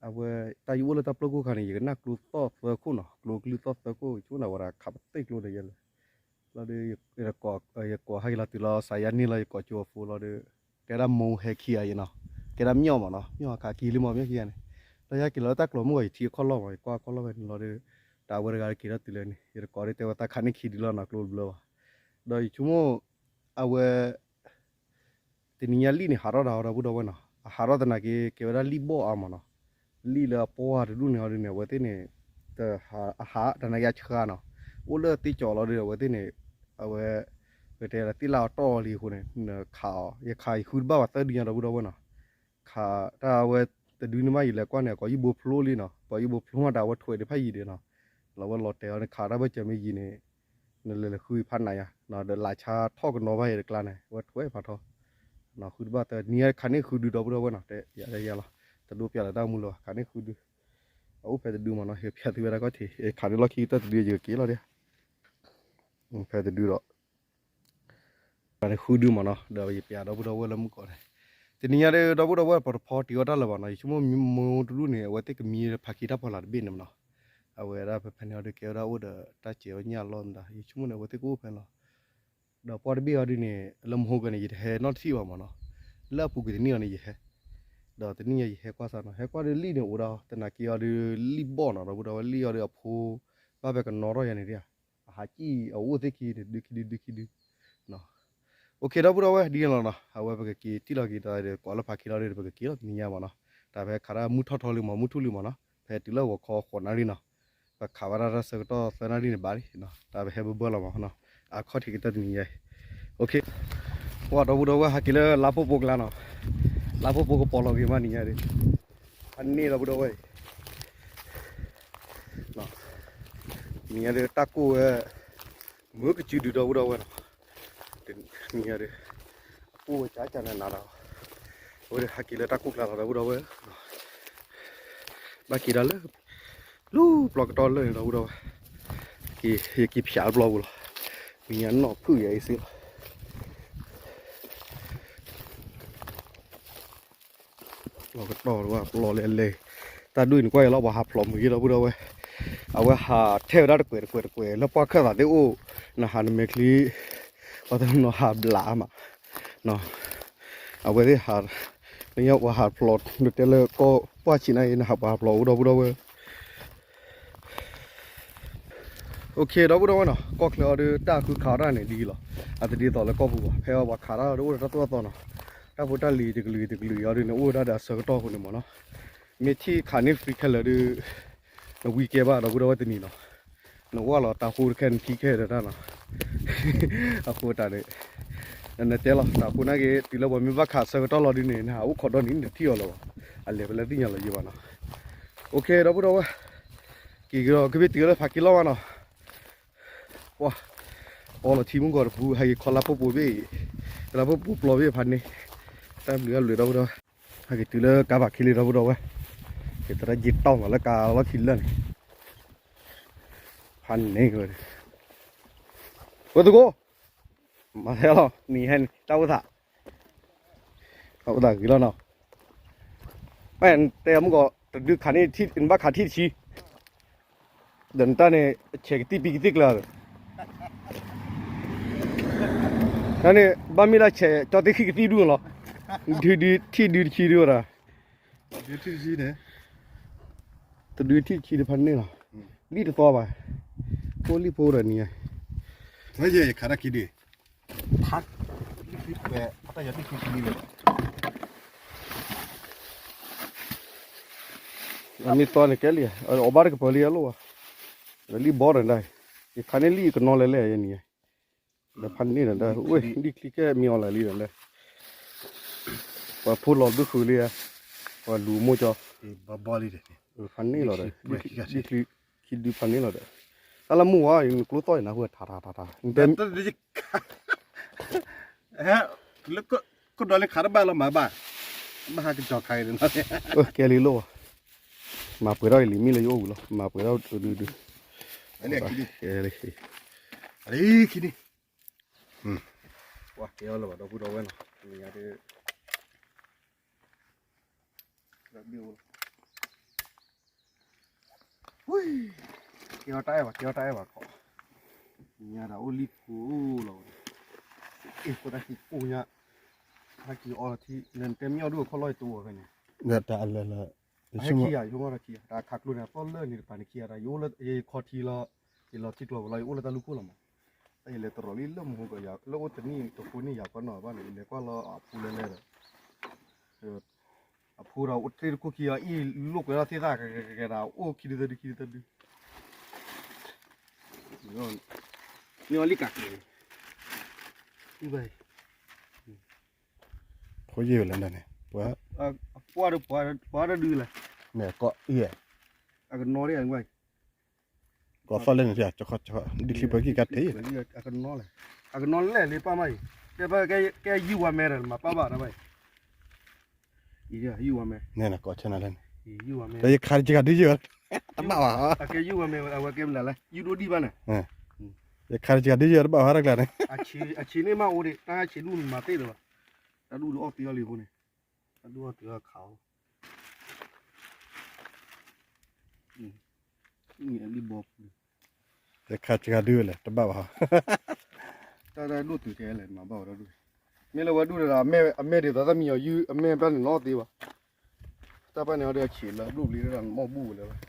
အဝဲ တၢ်ယအိၣ်လၢတၢ်ပျိခိၣ်ခါန့ၣ် ယကနၢ်ကျိသီၣ်သၢခိၣ်နီၤ, ကျိကလုၢ်သီၣ်သၢခိၣ် ဆိကမိၣ်ဝဲဒၣ်ခးပသ့ၣ်ကျိဒီးယဲၢ်လၢ လီၤဒီး ယကိးဟဲက့ၤလီၤတုၤလီၤ စးယါန့ၢ်လီၤ ယကိးကၠိအဖိလီၤဒီး တဲဒၣ်မိၢ်ဟဲခံဂၤအံၤနီၤ, ကဲဒၣ်မၠီၣ်မးနီၤ, မၠီၣ်ဟးခးက့ၤလံမး မၠီၣ်ခံဂၤန့ၣ်, လီၤယါက့ၤလီၤလၢတၢ်ကျိၤမုၢ်ဂီၤ ယထံအခီၣ်လီၢ်မး ယကွၢ်အခီၣ်လီၢ်ဖဲန့ၣ်လီၤဒီး တၢ်ဝဲတဂၤက့ၤထီၣ်တုၤလၢန့ၣ် ယတကိးဒီးတဲဝဲသးခးန့ၢ်ခံဒုလီၤနီၤ ကျိတဘျၢဘၣ်, ဒီးယဆိကမိၣ် အဝဲ တနံၤညါလံၣ်န့ၣ် ဟးထီၣ်ဒၣ်အီၤဒီပုၢ်ဒီဝဲၢ်နီၤ, အဟးထီၣ်သနာ်က့ ကဲဝဲဒၣ်လံၣ်ဘီၣ်အါမးနီၤ, လံၣ်လၢအပှၢ်တဒူၣ်န့ၣ်အီၤဒုးန့ၣ် အဝဲသ့ၣ်န့ၣ် အဟးတနာ်က့အဆှါနီၤ, အိၣ်လၢသ့ၣ်ကၠီၤလီၤဒီး အဝဲသ့ၣ်န့ၣ် အဝဲ ပတဲလၢသ့ၣ်လၢအတီၢ်အီၤလံအဃိန့ၣ် ခးအီၤ ယခးယဃုတဘၣ်ဘၣ်သၢဒုညါဒီပုၢ်ဒီဝဲၢ်နီၤ, ခးတၢ်အဝဲတဒုန့ၣ်မး ယလဲၤကွၢ်န့ၣ် အကိးယုၢ်ဘိဖျိလံနီၤ, ပှၤယုၢ်ဘိဖျိမးတၢ်အဝဲထွဲးဒံးဖးယံာ်ဒံးနီၤ, လီၤဝဲလီၤတဲာ်အီၤန့ၣ် ခးတၢ်ဘၢၣ်စၢၤမ့ၢ်ယံာ်န့ၣ် နလဲၤလဲၤဃုဖးနးယါ, ဒီးလးဆါထီၣ်ကနီၤဘၣ်ယဲၢ်တကျါန့ၣ် အဝဲထွဲးဖးထီ, ဃုတဘၣ်သၢနံၤခးန့ၢ်ဃုဒုဒီပုၢ်ဒီဝဲၢ်နီၤ, တဲယၤလီၤ, တဒိပျးလၢတၢ်မူလၢၤဘၣ် ခးန့ၢ်ဃုဒု, အအိၣ်ဖဲတဒုမးနီၤ ဟဲပျးသုဝဲဒၣ်ခီၣ်ထံး ခးန့ၢ်လီၢ်ခံကတၢၢ်တဒုယကက့ၤလီၤဒၣ် ဖဲတဒုဒီး ဃုဒုမးနီၤ, ဒီးယပျးဒီပုၢ်ဒီဝဲၢ်လၢမုၢ်ကီးန့ၣ်, တနံၤညါဒီး ဒီပုၢ်ဒီဝဲၢ် ပတဖီတံၤအီၣ်တၢ်လၢၤဘၣ်နီၤ, ယဆိကမိၣ်မိၢ်တဒူၣ်န့ၣ် အဝဲသ့ၣ်ကမံဖးခံတၢ်ဖီလာ်တဘ့ၣ်န့ၣ်မးနီၤ, အဝဲဒၣ်ဖဲဖဲန့ၣ်အီၤဒီးကဲဝဲဒၣ်အိၣ်ဒီးတၢ်စဲးဝဲညၣ်လီၢ်မတၤ ယဆိကမိၣ်န့ၣ် အဝဲသ့ၣ်ကအိၣ်ဖဲလီၤ, ဒီးပှၢ်တဘ့ၣ်အီၤဒုးန့ၣ် လၢမဟိကန့ၣ် ယတဟဲနီတထံၣ်ဘၣ်မးနီၤ, လၢအပူၤကွံာ်တနံၣ်အီၤန့ၣ်ယဟဲ, ဒီးတနံၣ်ညါယဟဲကွၢ်စ့ၢ်နီၤ, ဟဲကွၢ်ဒီးလံၣ်န့ၣ်အိၣ်ဒၣ် သနာ်က့အီၤဒီးလံၣ်ဘီၣ်နီၤ, ဒီပုၢ်ဒီဝဲၢ်လံၣ်အီၤဒီးအဖိ ဘၣ်ဖဲကနီၤထီၣ်ယါန့ၣ်ဒၣ် အဟးကံၣ်အအိၣ်သ့ၣ်ခံန့ၣ် ဒုခံဒု ဒုခံဒု, အိၣ်ခ့ ဒီပုၢ်ဒီဝဲၢ် ဒ်န့ၣ်လီၤနီၤ, အဝဲပကက့ၤထံၣ်လီၤက့ၤဒီး ကိးလၢဖးခံလီၤဒီး ပကက့ၤလီၤတနံၤညါမးနီၤ, တၢ်ဖဲခးဒၣ်မုၢ်ထီၣ်ထီလံမး မုၢ်ထူၣ်လံမးနီၤ, ဖဲတုၤလၢဂီၤခီဃိးနၣ်ရံၣ်နီၤ, ပခးဝဲဒၣ်တၢ်ဆၢကတီၢ်သၢနၣ်ရံၣ်န့ၣ်ဘၣ်လံ, တၢ်ပဟဲဘၢဘၢလီၤမးနီၤ, အခီၣ်ထံးကတၢၢ်တနံၤညါအံၤ, အိၣ်ခ့, ပှၤဒီပုၢ်ဒီဝဲၢ် ဟးက့ၤလၢလါဖိပိကျါနီၤ, လါဖိပိကပီၤလီၤက့ၤမးနံၤညါဒီး အန့ၣ်ဒီပုၢ်ဒီဝဲၢ်အံၤ နံၤညါဒီးတၢ်ကိၢ်ဝဲ မုၢ်ကစုဒုဒီပုၢ်ဒီဝဲၢ်နီၤ, နံၤညါဒီး အကိၢ်ဝဲကၠၢ်ကၠၢ်နးနးဒီး အဝဲဒီးဟးက့ၤလၢတၢ်ကိၢ်ကျါလီၤဒီပုၢ်ဒီဝဲၢ်, ဘၣ်က့ၤဒၣ်လၢ လူပျီကတီၢ်လၢာ်န့ၣ်ဒီပုၢ်ဒီဝဲၢ်, က့ၤ ယက့ၤဖၠးတဘျီပူၤလီၤ, နံၤညါနီၢ်ဖုၣ်ယဲအံၤစ့ၢ်လီၤ. လီၤကတီၢ်တဝဲ ပျီလဲၤလဲၤ, တၢ်ဒူၣ်အံၤနကွၢ်အံၤလီၤ ပှၤဟးဖျိးမုာ်ယ့ၢ်ဒီပုၢ်ဒီဝဲၢ်, အဝဲဟးထဲဝဲဒၣ်တကွဲးတကွဲးတကွဲး လၢပှၢ်ခၢၣ်သးသ့ၣ်အိၣ်, နဟးနမဲာ်ချံ, ပှၤတနီၤဟးဘျးမး, အဝဲသ့ၣ်ဟး, နပှၤဟးဖျိး နတဲလၢကီၢ်ပှၢ်ဆံးနၤအံၤ နဟးပှၤဟးဖျိးအိၣ်ဒီပုၢ်ဒီဝဲၢ် OK ဒီပုၢ်ဒီဝဲၢ်နီၤ, ကီၢ်ချၢအီၤဒုး တၢ်ဃုခးအီၣ်တၢ်န့ၣ်ဒ်အံၤလီၤ. အတဒ်သိးလၢကီၢ်ပူၤဘၣ်, ဖဲအီၤပှၤခးတၢ်ဒီးအိၣ်ဒီးတၢ်သိၣ်တၢ်သီနီၤ, တၢ်ဖိတၢ်လံၤတကလုာ်တကလုာ်အံၤအီၤဒုးန့ၣ် အိၣ်ဝဲဒၣ်ဒီးအဆၢကတီၢ်အဃိန့ၣ်မ့ၢ်နီၤ, မ့ၢ်ထံၣ်ခးန့ၢ် free ခဲလၢာ်ဒုး နဝံကဲဘၣ်ဒီပုၢ်ဒီဝဲၢ်တနံၤနီၤ, နအိၣ်လီၤတၢ်ဃိတခဲနထံၣ်ခဲဒီးတၢ်နီၤ အဃိတၢ်န့ၣ်, နတဲလီၤ တၢ်ဃိနာ်က့ တုၤလၢပှၤမ့ၢ်ဘၣ်ခးဆၢကတီၢ်လီၤဒုးန့ၣ် နဟးအိၣ်ခိးဒီနံၤနတထံၣ်အီၤလၢၤဘၣ်, အလဲၤဖဲလဲၣ်သ့ၣ်ညါလီၤယံၤဘၣ်နီၤ, OK ဒီပုၢ်ဒီဝဲၢ်, က့ၤကဒီးကဘ့ၣ်တုၤလၢဖးက့ၤလီၢ်ဘၣ်နီၤ, ပှၤ, ပီလီၤထံမုၢ်ကီၢ်တပူၤ ဟဲက့ၤခီလါဖိပိာ်ဘ့ၣ်အံၤ, လါဖိပိာ်ပျီဘ့ၣ်ဖးန့ၣ်, တၢ်ဘျုးအဘျုးဒီပုၢ်ဒီဝဲၢ်, ဟဲက့ၤတုၤလၢကါဘၣ်ခံလံဒီပုၢ်ဒီဝဲၢ်, က့ၤသရၣ်ယ့ၤတီၢ်မးလၢကါလီၢ်ခံလၢာ်န့ၣ် ဖးန့ၢ်ဝဲ, ဝဲသကိး, မၤဟဲလီၤ နံၤဟဲန့ၣ် တၢ်အိၣ်သး, တၢ်အိၣ်သးဂ့ၤလီၤနီၤ, မ့ၢ်တဲမုၢ်ကီး တဒုခးန့ၣ် နဘၣ်ခးထံၣ်တဆံ, ဒီးနတၢ်န့ၣ် ဆဲးကသံၣ်ပံကသံၣ်ကျၢၤ, တၢ်န့ၣ် ဘၣ်မ့ၢ်ဒၣ်ဆဲး ကၠီသ့ၣ်ဃံၣ်ကသံၣ်ဒူၣ်လီၤ, ဒုဒုထံၣ်ဒုတဆံဒုဝဲဒၣ် ဒုထံၣ်တဆံန့ၣ်, တဒုထံၣ်တဆံတဖၣ်န့ၣ်လီၤ, လံၣ်တသီဘၣ်, ဖိလံၣ်ဖိဒီးနံၤ, ဝဲယဲယခးတၢ်ခံဒု, ထါ, လံၣ်ခံတကွဲး အတၢ်ယီၤတံၢ်ခံခံလံလၢၤဘၣ်, အမ့ၢ်သီန့ၣ်ကဲလံ, အီၣ်ဘၣ်တကပၤလံအလိၣ်ဘၣ်, လံၣ်ဘီဒီးဒၣ်, ယခးန့ၢ်လံၣ်ကနီၤလဲၤလဲၣ်ယနံၤ, ဒီးဖးန့ၣ်ဒီးဒၣ်, ဝဲလံၣ်ချံကဲမံအီၤလၢလံဒီးလဲၣ် ပှၤဖိလီၤဒုးဃုာ်လံဧါ, ပှၤလူၤမိၢ်ကၠီ, ဖးန့ၣ်လီၤဒီး, ဒ်ချံခံဒုဖးန့ၣ်လီၤဒီး, တၢ်လၢမုၢ်ဝါအံၤ နကျိသီၣ်အံၤနၤဟူထါထါထါထါ, ကဒီးလၢခးတဘၣ်လီၤမၤဘၣ်, ဘၣ်ဟးကစီၤခးအံၤ, ကဲလံလိၣ်ဘၣ်, မၤပှဲၤထီၣ်အံၤလံ မ့ၢ်လၢယအိၣ်ဝံၤလီၤ မၤပှဲၤထီၣ်ဒုဒု, လံခံန့ၣ်, ပှၤကဲအီၤလၢၤဘၣ်ဒီပုၢ်ဒီဝဲၢ်နီၤ, မ့ၢ်ညါဒုး ကဲအီၤတၢ်အဲၣ်ဘၣ် ကဲအီၤတၢ်အဲၣ်ဘၣ်ခီ, ညါဒၣ်အိၣ်လံဖိလီၤ, အ့ၣ်ဖိတၢ်ခံကိၢ်ညါ, တၢ်ခံအီထံ နတဲမ့ၢ်အီၣ်ဒိၣ်အခီၣ်လီၢ်ယတိၢ်ဝဲဖဲန့ၣ်, တၢ်အလၢလၢ, ဟဲခံဂၤ ယဆိကမိၣ်တၢ်ခံဂၤ တၢ်ခးကျိန့ၣ် အသီၣ်လၢန့ၣ်တပၤန့ၣ်ခံဂၤ တၢ် ယအိၣ်လၢယခီထံလီၤ, ယလီၤထံကျိဝဲလီၤ ယအိၣ်လၢတၢ်လူၢ်ခိၣ်လီၤမး, တၢ်ယလဲၤတရီးလံလၢမဟိကယၤ လၢအိၣ်တနံၣ်တဃိန့ၣ်ယၤကီနီၤဘၣ်န့ၣ် ယလဲၤကွၢ်လီၤအဖိလဲၤလဲၤဒီး အဖိဒီးအိၣ်တ့ၢ်တခိၣ်ခံဂၤအံၤ လိာ်ကွဲထီၣ်သ့ၣ်သၣ်ကကကဲဒၣ် အိၣ်ခံဒုသၢဒုခံဒုသၢဒု, မ့ၢ်အီၤလံကးကျဲၤ, ဖိယ့ၢ်ဝဲလဲၣ်န့ၣ်, ပှၤဒီးပှၤဒီးဒုလဲၣ်, မ့ၢ်အကီၢ်အံၤ, အကနီၤဒ်အံၤ, ကီၢ်သီၣ်လဲၣ်န့ၣ် ဒ်ချံပှဲၤကံၢ်ကါထံး, အကနီၤလဲၣ်, အကနီၤလဲၣ်လံပၢ်မးအံၤ, တဲဘၣ်ကဲယုၢ်ဝါမဲဒီးမၤပၢ်ဘၣ်တၢ်ဘၣ်အံၤ ယုၢ်ဝါမဲ, န့ၣ်ကိးဆၢနၤလဲၣ်န့ၣ်, ယုၢ်ဝါမဲ, ယခါတကဂၤဒုယုၢ်, တဘၣ်ဘၣ်, အကဲယုၢ်ဝါမဲ အဝဲကဲမနုၤလဲၣ် ယုၢ်ဒိၣ်ဒံၣ်ဘၣ်န့ၣ်, ယခါတကဂၤဒုယုၢ်တဘၣ်ဘၣ်တကျါန့ၣ်, အဆံးန့ၣ်မးအိၣ်ဒံး တၢ်ဆံးဒူၣ်မၤသ့လၢၤဘၣ်, တၢ်ဒူၣ်ဒုးအီၣ်သံအီၣ်လံအဃိန့ၣ်, တၢ်ဒူၣ်အီၣ်သံအီၣ်ခးအီၣ် လံဘီပူၤ, ယခါတကဂၤဒုလဲၣ် တဘၣ်ဘၣ်, တၢ်ဒိၣ်တုၤခဲလၢာ်မၤဘၣ်ဝဲဒၣ်ဒူၣ်, မ့ၢ်လၢဝဲဒူၣ်ဒီး အမဲာ်ဒ်သိးတၢ်မံယီၤယုၢ် အမဲာ်ဘၣ်န့ၣ်နီၢ်သ့ဘၣ်, တၢ်ဘၣ်န့ၣ်အီၤဒီးအဆံးလၢဒိၣ်ဘျံးဒီးမီၢ်ဘူၣ်ဝဲလၢၤဘၣ်,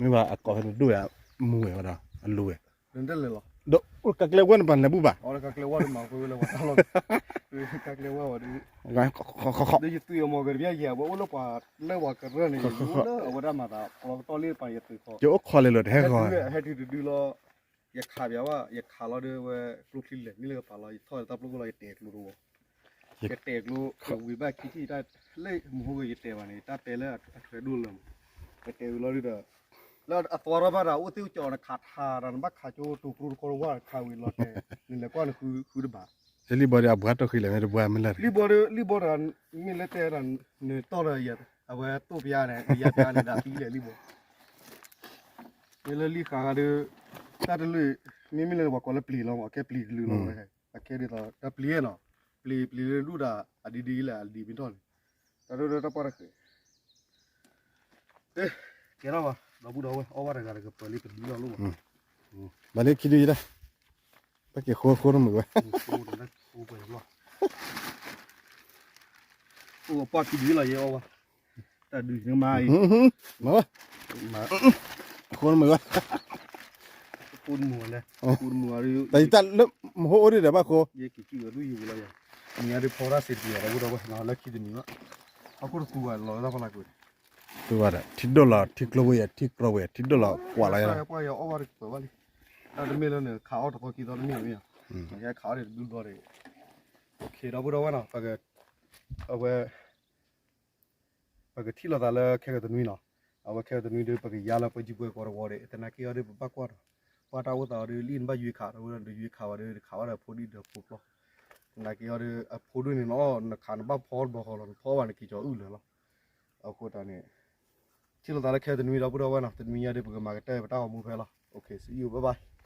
မ့ၢ်ဘၣ်အကိးဖဲန့ၣ်ဒိၣ်ယၤ မူဝဲဝဲဒီး အလူဝဲ, ဒီးကကျဲဝဲနပၤနလဲၤဘူၣ်ဘၣ်, ကကျဲဝဲဒီးမၤဝဲလၢပှၤတၢ်လီၢ်, ကကျဲဝဲဝဲဒီး ဒီးယသွံၣ်အမီၤကတဘျီယဲၢ် အဝဲအိၣ်လၢပှၤလၢပှၤကရၢၢ်န့ၣ် ယအိၣ်လၢအဝဲဒၣ်မၤသး ပျီကတီၢ်လံပှၤယသွံၣ်ခီ, ယအိၣ်ခိးလဲၤလိာ်တဟဲဂီၤ, ဟဲတုၤတဒုလီၤ, ယခးပျးဝဲ ယခးလီၤဒီးဝဲကျိချံလဲၣ် မ့ၢ်လၢကပၤလီၤ ယထီၣ်တၢ်ပျီခိၣ်လီၤ ယတဲာ်ကျိတဝီ, ယတဲာ်ကျိ, ဝံၤဘၣ်ခံထံၣ်တၢ်, လၢမဟိကယတဲာ်ဘၣ်န့ၣ် တၢ်တဲလၢအထွဲဒိၣ်လၢၤမး, ယတဲာ်ဝံၤလီၤဒုးဒီး လၢအသွါထီၣ်ဘၣ်ဒီး အိၣ်သ့ၣ်အိၣ်ကၠီၤနခးထါဒီး နဘၣ်ခးကၠိတိၤကျိတခီတဝၢ်ခးဝံၤလီၤတဲာ်, နလဲၤကွၢ်နဃုဃုတဘၣ်, လံဘီဒီးအဘှါတိၢ်ဃံလဲၣ် မ့ၢ်တဘှါမ့ၢ်လၢ်, လံဘီဒီး လံဘီဒီး မ့ၢ်လၢတဲဒီး နတီၢ်ဒီးယၤ, အဝဲတိၢ်ပျါန့ၣ် ယၤပျါန့ၣ်ဒၣ်သံလဲၣ်လံဘီ, မ့ၢ်လၢလံဃာ်ဃာ်ဒီး တၢ်တလုာ်, မ့မ့ၢ်လၢပှၤကိးလၢပျံၤလီၤမး အကဲပျံၤတလုာ်လီၤဝဲ, အကဲဒ်သိး တၢ်ပျံၤနီၤ, ပျံၤပျံၤလၢဒူၣ်ဒီး အဒံဒံလၢအဒံမ့ၢ်ထီၣ်န့ၣ်, တၢ်ဒိၣ်ဒီးတၢ်ပှၢ်တဃဲၤ, ကဲထီၣ်ဘၣ် ဒီပုၢ်ဒီဝဲၢ် အီၣ်ဘၣ်တဂၤတကပၤလံ ပဒုးလီၤလိၣ်ဘၣ်, ဘၣ်လၢခံဒုးယတၢ်, ဘၣ်က့ၤဃိဃိတမုာ်ဝဲ, ဃိတမုာ်ဝဲ, အိၣ်ပှၢ်ခံဒုးလီၤ ယအီၣ်ဘၣ်, တၢ်ဒုးန့ၣ်မၤအံၤ, မၤဝဲ, ဃိတမုာ်ဝဲ, ဃိတမုာ်ဝဲ, တၢ်ယတၢ်လၢမဟိအိၣ်ဒံးဒီးဘၣ်ဃိ, ယက့ၤကံၣ်ဝဲဒုးယဝံၤလီၤယၤ, နံၤအံၤဒုးဖီတၢ်စံးတပံၤလီၤ ဒီပုၢ်ဒီဝဲၢ် လၢခံတနံၤဘၣ်, အခိၣ်တသူဝဲလီၤလၢတၢ်ဖီလာ်ကွံာ်န့ၣ် တူၢ်ဘၣ်ဒီး ထံဒိၣ်လီၤ ထံကျိဝဲယၤ ထံဒိၣ်လီၤကွၢ်လီၤယၤ, ပှၤယအီၣ်ဘၣ်တကပၤဘၣ်လံ, တၢ်တမ့ၢ်လၢနခးအီၣ်တသီခံသီတမ့ၢ်မ့ၢ်, ယခးအီၣ်ဒံးတဘျုးဘျီဒီး, ဒီပုၢ်ဒီဝဲၢ်နီၤ, အဝဲ ပကထံၣ်လိာ်သးလၢခဲကတနွံနီၤ, အဝဲခဲကတနွံဒီး ပကယါလၢပှဲၤကံၢ်ပှဲၤကီတဝီဒီး သနာ်က့အီၤဒီး ပဘၣ်ကွၢ်ဒီး, ပှၤတၢ်အိၣ်သးအီၤဒီး လံၣ်နဘၣ်ယွၤခးဒီး နယွၤခးဝဲဒီး တခးဝဲဒီးအဖိဒံၣ်ဒီးဖိပျီ, သနာ်က့အီၤဒီး အဖိဒိၣ်န့ၣ်နီၤ နခးနဘၣ်ဖီတဘီဃီလီၤ နဖီဘၣ်နက့ၤကီၤအုၣ်လၢာ်လီၤ, အဃိတၢ်န့ၣ် ထံၣ်လိာ်သးလၢခဲတနွံဒီပုၢ်ဒီဝဲၢ်နီၤ, တနွံညါဒီး ပကမၤကတၢၢ်ပတၢ်ဂီၤမူဖဲလီၤ, စံယိၣ် bye bye.